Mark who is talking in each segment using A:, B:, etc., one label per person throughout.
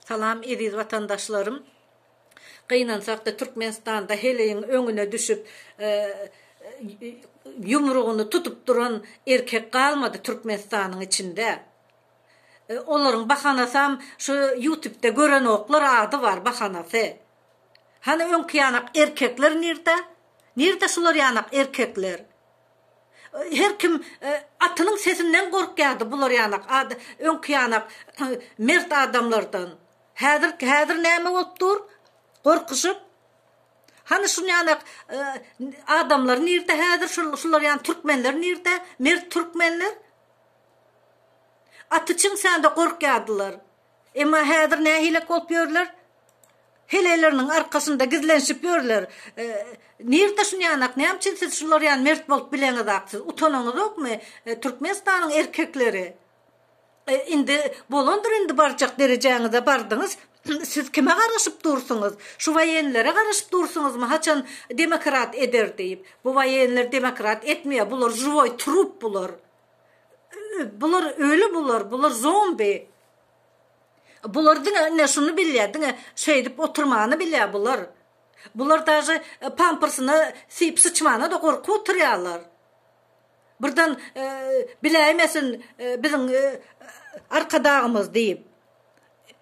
A: Salam eziz watandaşlarym. Gynansakda Türkmenistanda heleýiň öňüne düşüp ýumrugyny tutup duran erkek galmady Türkmenistanyň içinde. Olaryň bahanasam şu ýutubda görenoklar ady bar bahanasy. Hany öňki ýanak erkekler nirde? Nirde şular ýanak erkekler? Her kim atynyň sesinden gorkýardy bular ýanak öňki ýanak mert adamlardan. Häzir häzir näme bolup dur? Gorkuşyp. Hany şun ýanak adamlar nirde häzir şul şular ýan türkmenler nirde? Mert türkmenler. Aty çiňsände gorkýardylar. Emma häzir nähilek bolup ýörler? Heleýleriniň arkasynda gizlenişip ýörler. Nirde şun ýanak näme üçin siz şular ýan mert bolup bileňizak siz utanaňyzokmy Türkmenistanyň erkekleri? Indi bolandyr indi barjak derejäňize bardyňyz siz kime garaşyp dursuňyz şu waýenlere garaşyp dursuňyzmy haçan demokrat eder diýip bu waýenler demokrat etmeýär bular živoý trup bular bular öli bular bular zombi bular diňe ine şuny bilýär diňe şeýdip oturmany bilýär bular bular daže pampersyna siýip syçmana da gorkup oturýarlar. Birden biläýmesin biziň Arkadagymyz diýip.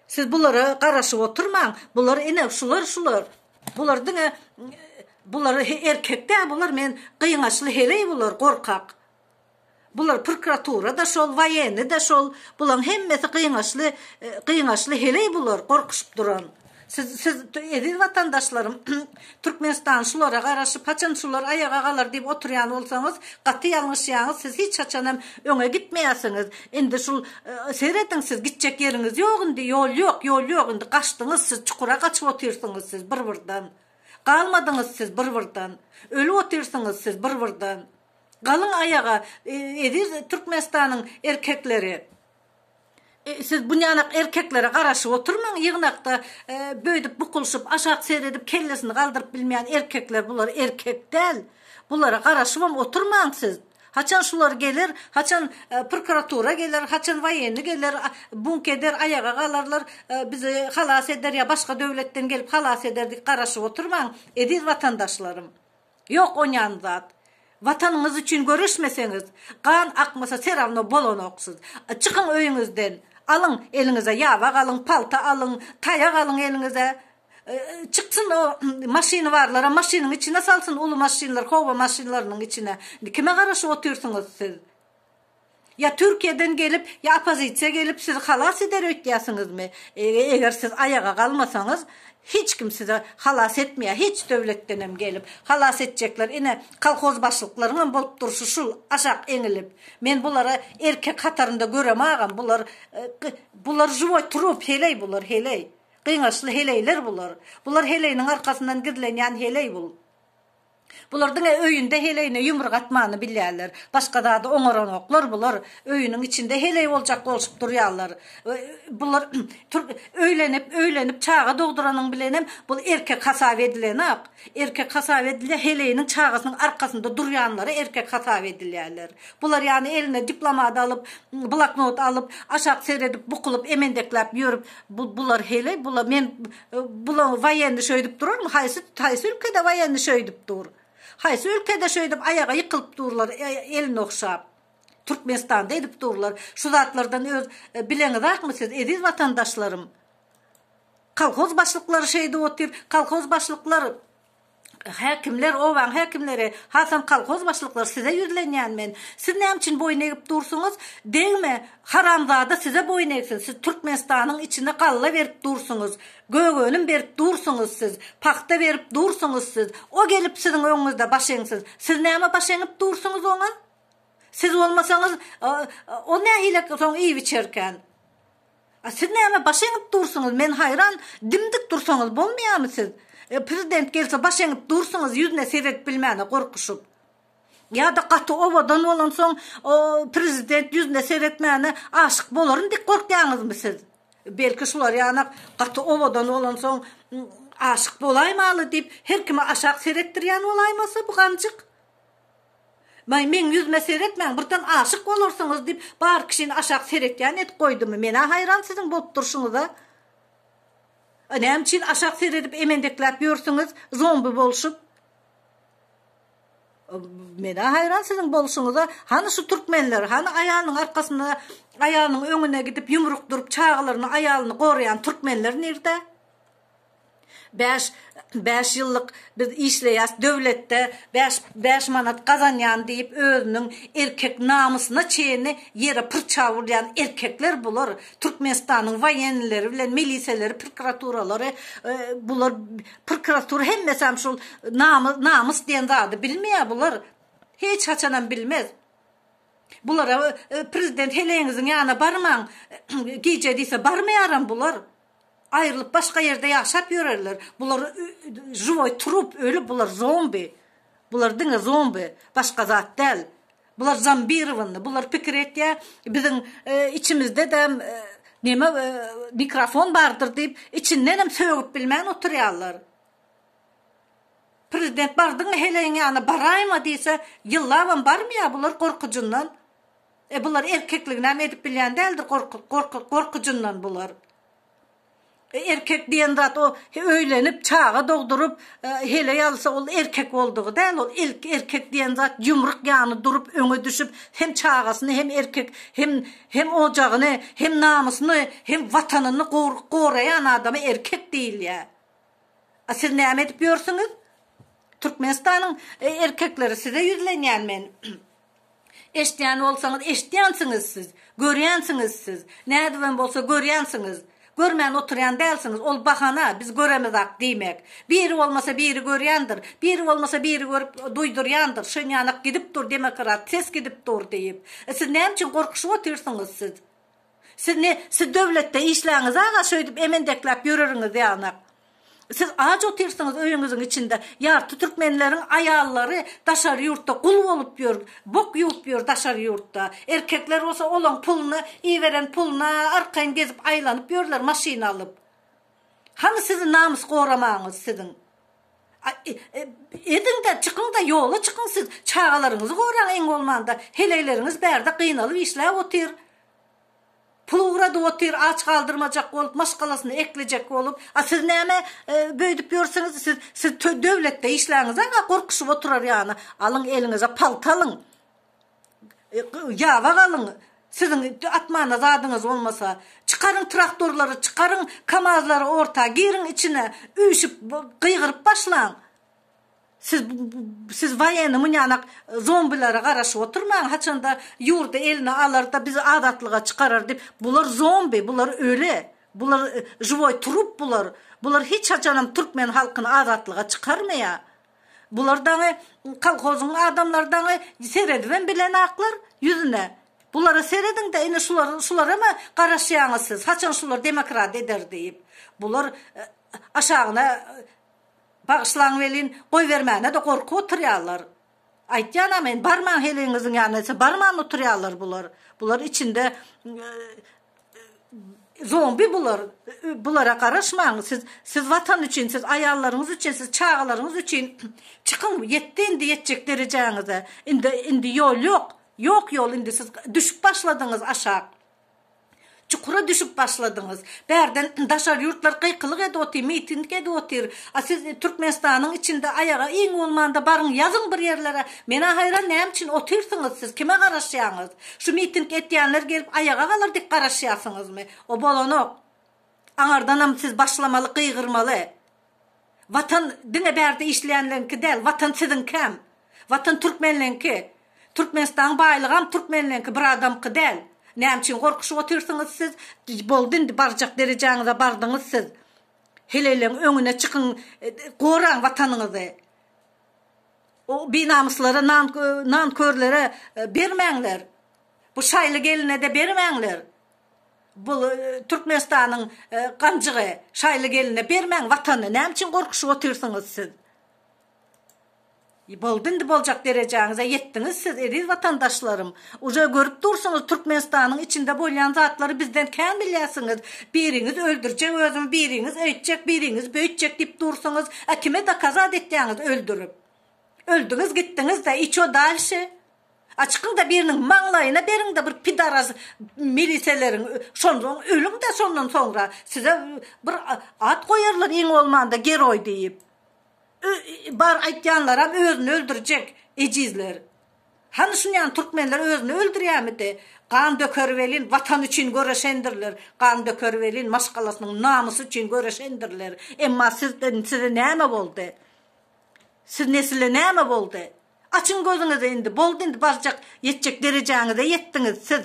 A: Siz bulara garaşyp oturmaň. Bular ine şular şular. Bular diňe bular erkek däl bular men gyňaçly heleý bular gorkak. Bular prokuratura-da şol, waýenni-de şol. Bulaň hemmesi gyňaçly gyňaçly heleý bular gorkuşyp duran. Siz siz eziz watandaşlarym Türkmenistan şulara garaşyp haçan şular aýaga galar diýip oturýan bolsaňyz gaty ýalňyşýaňyz siz hiç haçan hem öňe gitmeýärsiňiz indi şul serediň siz gitjek ýeriňiz ýok indi ýol ýok ýol ýok indi gaçdyňyz siz çukura gaçyp otyrsyňyz siz bir birden galmadyňyz siz bir birden ölüp otyrsyňyz siz bir birden galyň aýaga eziz Türkmenistanyň erkekleri. Siz bunýanak erkeklere garaşyp oturmaň ýygnakda böýdüp bukulşyp aşak seredip kellesini galdyryp bilmeýän erkekler bular erkek däl bulara garaşybam oturmaň siz haçan şular geler haçan prokuratura geler haçan waýenni geler bunk eder aýaga galarlar bizi halas eder ýa başga döwletden gelip halas eder diýip garaşyp oturmaň eziz watandaşlarym. Ýok onýan zat. Watanyňyz üçin göreşmeseňiz, gan akmasa seravno bolanoksyz. Çykyň öýüňizden, alyň eliňize ýabak alyň, palta alyň, taýak alyň eliňize. Çyksyn o maşyny barlara maşynyň içine salsyn uly maşynlar howa maşynlarynyň içine. Kime garaşyp otyrsyňyz siz? Ýa Türkiýeden gelip, ýa oppozisiýa gelip sizi halas eder öýtýärsiňizmi? Eger siz aýaga galmasaňyz, hiç kim sizi halas etmeýär, hiç döwletdenem gelip. Halas etjekler ine, kolhoz başlyklaryňam bolup durşy şul, aşak eňilip. Men bulary erkek hatarynda göremagam, bular, bular živoý trup, heleý bular, heleý. Gyňaçly heleýler bular. Bular heleýiniň arkasyndan gizlenýän heleý bul. Bular diňe öýünde heleýine ýumruk atmany bilýärler. Başga zady oňaranoklar bular. Öýüniň içinde heleý boljak bolşup durýarlar. Bular öýlenip, öýlenip çaga dogduranyň bilenem bul erkek hasap edilenak. Erkek hasap edilýär heleýiniň çagasynyň arkasynda durýanlary erkek hasap edilýärler. Bular ýany eline diplomat alyp, bloknot alyp, aşak seredip bukulyp emendekläp ýörüp bular heleý bular men Bulaň waýenni şöýdüp durarmy? Haýsy haýsy ülkede waýenni şöýdüp dur? Haýsy ülkede şöýdüp aýaga ýykylyp durlar elini ogşap? Türkmenistanda edip durlar. Şu zatlardan öz bileňizakmy siz eziz watandaşlarym? Kolhoz başlyklary şeýdip otyr. Kolhoz başlyklar Häkimler, obaň häkimleri, hasam kolhoz başlyklary size ýüzlenýän men. Siz näme üçin boýun egip dursuňyz? Degme, haramzada size boýun egsin. Siz Türkmenistanyň içine galla berip dursuňyz. Gök önüm berip dursuňyz siz. Pagta berip dursuňyz siz. O gelip siziň öňüňizde baş eňsin. Siz näme baş eňip dursuňyz oňa? Siz bolmasaňyz, o nähili soň iýip-içerkän? A siz näme baş eňip dursuňyz men haýran dimdik dursaňyz bolmaýamy siz prezident gelse baş eňip dursuňyz ýüzüne seredip bilmäne gorkuşyp ýada gaty owadan bolansoň o prezident ýüzüne seretmäne aşyk bolaryn diýip gorkýaňyzmy siz belki şular ýanak gaty owadan bolansoň aşyk bolaýmaly diýip her kime aşak seretdirýän bolaýmasa bu ganjyk. Maý, meň ýüzüme seretmäň, birden aşyk bolarsyňyz diýip, bar kişini aşak seretýän edip goýdumy? Men-ä haýran siziň bolup durşuňyza. Näme üçin aşak seredip emendekläp ýörsüňiz, zombi bolşup? Men-ä haýran siziň bolşuňyza. Hany şu türkmenler, hany aýalynyň arkasynda, aýalynyň öňüne gidip ýumruk durup çagalaryny, aýalyny goraýan türkmenler nirde? Bäş, bäş ýyllyk biz işleýäs döwletde, bäş, bäş manat gazanýan diýip özüniň erkek namysyna çenli ýere pyrça urýan erkekler bular. Türkmenistanyň woýennileri bilen miliseleri, prokuraturalary bular prokuratura hemmesem şol namys diýen zady bilmeýär bular. Hiç haçanam bilmez. Bulara prezident heleýiňiziň ýanyna barmaň gije diýse barmaýaram bular. Aýrylyp başga ýerde ýaşap ýörerler. Bular žiwoý trup öli bular zombi. Bular diňe zombi başga zat däl. Bular zombirowany bular pikir etýär biziň içimizde-de neme mikrofon bardyr diýip içindenem sögüp bilmän oturýarlar. Prezident bardyňmy heleýiň ýanyna baraýma diýse ýyllabam barmaýar bular gorkujyndan. E bular erkekliginem edip bilýän däldir gorkujyndan bular. Erkek diýen zat o öýlenip, çaga dogduryp, heleý alsa ol erkek boldugy däl, ol erkek diýen zat ýumruk ýany durup öňe düşüp hem çagasyny hem erkek hem hem ojagyny hem namysyny hem watanyny goraýan adama erkek diýilýär. A siz näme edip ýörsüňiz? Türkmenistanyň erkekleri size ýüzlenýän men. Eşidýän bolsaňyz, eşidýänsiňiz siz. Görýänsiňiz siz. Nädibem bolsa görýänsiňiz. Görmän oturýan dälsiňiz. Ol bahana, biz göremizak diýmek. Biri bolmasa biri görýändir. Biri bolmasa biri görüp duýdurýandyr. Şonýanak gidip dur demokrat, ses gidip dur diýip. E siz näme üçin gorkuşyp otyrsyňyz siz? Siz ne, siz döwletde işläňiz aga şöýdüp emendekläp ýöreriňiz ýanak. Siz aç otyrsyňyz öýüňiziň içinde. Ýarty türkmenleriň aýallary daşary ýurtda gul bolup ýör, bok ýuwup ýör daşary ýurtda. Erkekler bolsa olaň puluna, iberen puluna arkaýyn gezip aýlanyp ýörler maşyn alyp. Hany sizi namys goramaňyz siziň. Ediňde çykyňda ýola çykyň siz çagalaryňyzy goraň iň bolmanda heleýleriňiz bärde gynalyp işläp otyr. Pul ugradyp otyr aç galdyrmajak bolup maşgalasyny eklejek bolup a siz näme beýdip ýörsüňiz siz siz döwletde işläňiz aga gorkuşyp oturar ýaly alyň eliňize palta alyň ýabak alyň siziň atmana zadyňyz bolmasa çykaryň traktorlary çykaryň kamazlary orta giriň içine üýşüp gygyryp başlaň. Siz siz waýenny munýanak zombilere garaşyp oturmaň haçanda ýurdy eline alarda bizi azatlyga çykarar diýip bular zombi bular öli bular žiwoý trup bular bular hiç haçanam türkmen halkyny azatlyga çykarmaýa bular daňy kolhozyň adamlary daňy seredibem bilenaklar ýüzüne bulara serediňde ine şular şularama garaşýaňyz siz haçan şular demokrat eder diýip bular aşagyna Bagyşlaň welin, goýbermäne-de gorkup oturýarlar. Aýtýan-a men, barmaň heleýiňiziň ýanyna diýse, barman oturýarlar bular. Bular içinde zombi bular. Bulara garaşmaň. Siz, siz Watan üçin, siz aýallaryňyz üçin, siz çagalaryňyz üçin çykyň, ýetdi indi ýetjek derejäňize. Indi, indi ýol ýok. Ýok ýol indi siz düşüp başladyňyz aşak. Çukura düşüp başladyňyz. Bärden daşary ýurtlar gykylyk edip otyr, miting edip otyr. A siz Türkmenistanyň içinde aýaga iň bolmanda baryň ýazyň bir ýerlere. Menä haýran näme üçin otyrsyňyz siz kime garaşýaňyz? Şu miting etýänler gelip aýaga galar diýip garaşýarsyňyzmy? O bolanok. Aňardanam siz başlamaly gygyrmaly. Watan diňe bärde işleýänleňki däl, watan siziňkäm. Watan türkmenleňki. Türkmenistanyň baýlygam türkmenleňki bir adamky däl. Näme üçin gorkuşyp otyrsyňyz siz? Boldy indi barjak derejäňize bardyňyz siz. Heleýleň öňüne çykyň goraň watanyňyzy. O binamyslara nankörlere bermäňler. Bu şaýly geline-de bermäňler. Bu Türkmenistanyň ganjygy şaýly geline bermäň watany näme üçin gorkuşyp otyrsyňyz siz? Boldy indi boljak derejäňize ýetdiňiz siz eziz watandaşlarym. Uje görüp dursuňyz Türkmenistanyň içinde bolýan zatlary bizden kän bilýärsiňiz. Biriňiz öldürjek özümi biriňiz öýtjek biriňiz beýtjek diýip dursuňyz. A kime dokazat etýäňiz öldürip. Öldüňiz gitdiňiz-de i ço dalşe? A çykyň-da biriniň maňlaýyna beriň-de bir pidaras miliseleriň şondan ölüň-de şondan soňra size bir at goýarlar iň bolmanda geroý diýip. Bar aýtýanlaram özüni öldürjek ejizler. Hany şunýan türkmenler özüni öldürýämidi? Gan döker welin watan üçin göreşendirler, gan döker welin maşgalasynyň namysy üçin göreşendirler. Emma sizden size näme boldy? Siz nesile näme boldy? Açyň gözüňizi indi, boldy indi barjak ýetjek derejäňize ýetdiňiz siz.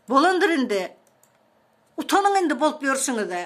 A: Bolandyr indi. Utanyň indi bolup ýörşüňize.